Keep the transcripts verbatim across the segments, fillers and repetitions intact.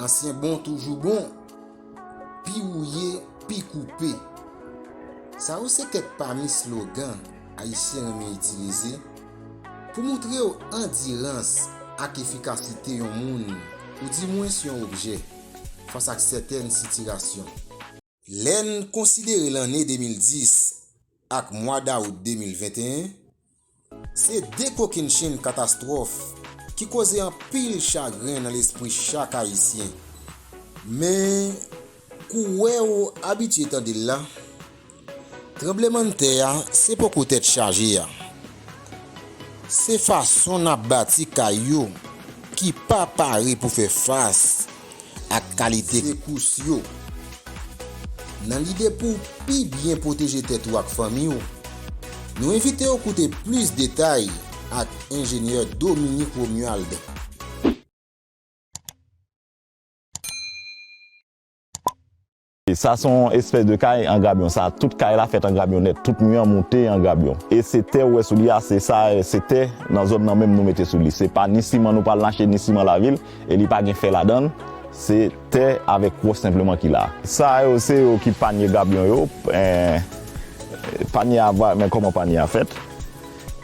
Ansyen bon toujou bon, pi wouye, pi koupe. Sa yo se kèk pami slogan Ayisyen renmen itilize pou montre w andirans ak efikasite yon moun, oudimwens yon objè, fas ak sètèn sitirasyon. Lè n konsidere lanne de mil dis ak mwa dawout de mil venteyen, se de kokennchenn katastwòf ki koze anpil chagren nan lespri chak Ayisyen. Men, kouwè w abitye tande l la, tranblemanntè a se poko tèt chaje a. Se fason n ap bati kay yo ki pa pare pou fè fas ak kalite sekous yo. Nan lide pou w pi byen pwoteje tèt ou ak fanmi w, nou envite w koute plis detay ak enjenyè Dominique Romuald. Sa se yon espès de kay an grabyon. Sa, tout kay la fèt an grabyon nèt. Tout mi an moute an grabyon. E se tè ou wè sou li a, se sa, se tè nan zòn nan menm nou mete sou li. Se pa ni siman nou pral achte, ni siman lavil, e li pa gen fè ladan l. Se tè avèk wòch senpleman ki la. Sa yo, se yo ki panye grabyon yo. Eh, panye a, men kòman panye a fèt?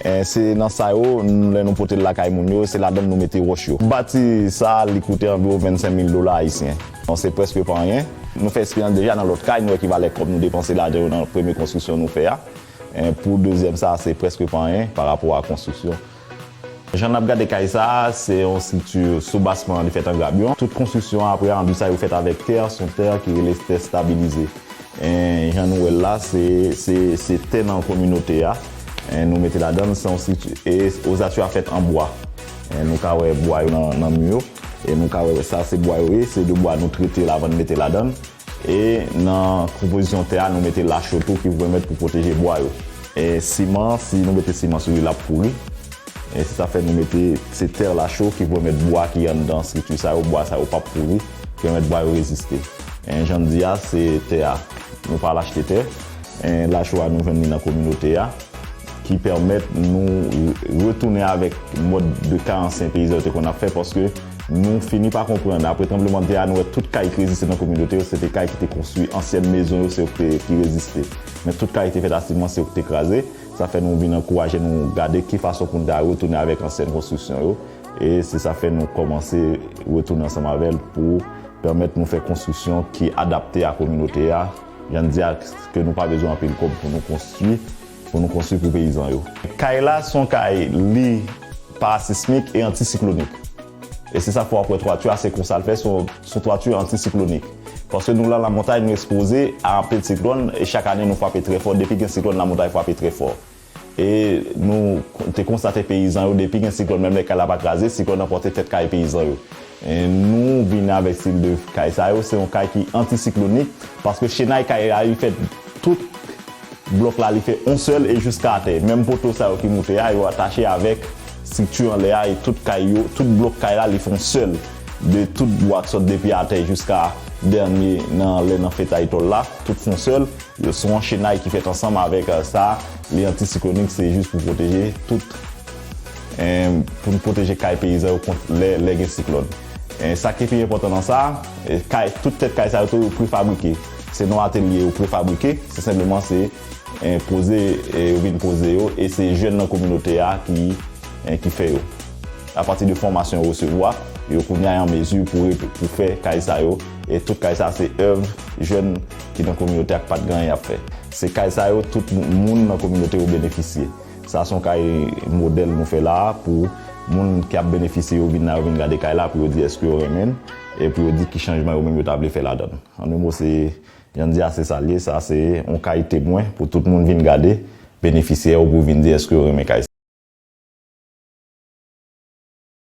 Eh, se nan sa yo, lè nou pote l lakay moun yo, se ladan l nou mete wòch yo. Bati sa, li koute anviwon vennsenk mil dola ayisyen. Bon, se prèske pa anyen. Nou fè eksperyans deja nan lòt kay, nou wè ki valè kòb nou depanse ladan yo nan premye konstriksyon nou fè a. Eh, pou dezyèm sa, se prèske pa anyen pa rapò a konstriksyon. Jan n ap gade kay sa a, se yon estrikti sou basman an, li fèt an grabyon. Tout konstriksyon an apre an, di sa yo fèt avèk tè, se yon tè ki rele tè stabilize. E, jan nou wè l la, se, se, se tè nan kominote a. E, nou mete ladan l, se yon estrikti, e ozati a fèt an bwa. E, nou ka wè bwa yo nan, nan mi yo. E nou ka wè sa se bwa yo ye, se de bwa nou trete l avan n mete ladan l. E nan konpozisyon tè a, nou mete lacho tou ki pou pèmèt pou pwoteje bwa yo. E siman, si nou mete siman sou li, l ap pouri. E se sa fè nou mete, se tè lacho ki pèmèt bwa ki anndan estrikti sa yo, bwa sa yo p ap pouri, ki pèmèt bwa yo reziste. E jan n di a, se tè a. Nou pa al achte tè. E lacho a, nou jwenn li nan kominote a, ki pèmèt nou re-, retounen avèk mòd de kay ansyen peyizan yo te konn ap fè, paske nou fini pa konprann, apre tranblemanntè a, nou wè tout kay ki reziste nan kominote yo, se te kay ki te konstwi, ansyen mezon yo, se yo ki te, ki reziste. Men tout kay ki te fèt a siman, se yo ki te kraze. Sa fè nou vin ankouraje nou gade ki fason pou nou ta retounen avèk ansyen konstriksyon yo. E se sa fè nou kòmanse retounen ansanm avè l pou pèmèt nou fè konstriksyon ki adapte a kominote a. Jan n di a, ke nou pa bezwen anpil kòb pou nou konstwi, pou nou konstwi pou peyizan yo. Kay la, se yon kay, li pa sismik e antisiklonik. E se sa fè w ap wè twati a, se konsa l fè, se yon, se yon twati antisiklonik. Paske nou la, lamontay, nou ekspoze a anpil siklòn, e chak ane nou frape trè fò. Depi gen siklòn, lamontay frape trè fò. E nou te konstate peyizan yo, depi gen siklòn, menm lè kay la pa kraze, siklòn nan pote tèt kay peyizan yo. E nou vin avèk estil de kay sa yo, se yon kay ki antisiklonik, paske chenay kay la, li fèt tout blòk la, li fè yon sèl e jiska atè. Menm poto sa yo ki moute a, yo atache avèk estrikti anlè a, e tout kay yo, tout blòk kay la, li fè yon sèl. De tout bwa k sot depi atè jiska dènye nan lè nan fetay tòl la, tout fè yon sèl. Yo se yon chenay ki fèt ansanm avèk, eh, sa, li antisiklonik, se jis pou pwoteje tout, eh, pou n pwoteje kay peyizan yo kont lè, lè gen siklòn. Eh, sa ki pi enpòtan nan sa, eh, kay, tout tèt kay sa yo tou yo prefabrike. Se nan atelye yo prefabrike, se senpleman se, eh, poze, eh, yo vin poze yo, e se jèn nan kominote a ki, eh, ki fè yo. Apati de fòmasyon yo resevwa, yo kounye a an mezi pou, pou fè kay sa yo, e tout kay sa se èv jèn ki nan kominote a k pa t gen anyen y ap fè. Se kay sa yo, tout moun nan kominote yo benefisye. Sa se yon kay modèl nou fè la a pou moun ki ap benefisye yo vin la, yo vin gade kay la pou yo di èske yo renmen l, e pou yo di ki chanjman yo menm yo ta vle fè ladan l. An de mo, se, jan n di a, se sa l ye, sa se yon kay temwen pou tout moun vin gade, benefisye yo pou vin di èske yo renmen kay sa.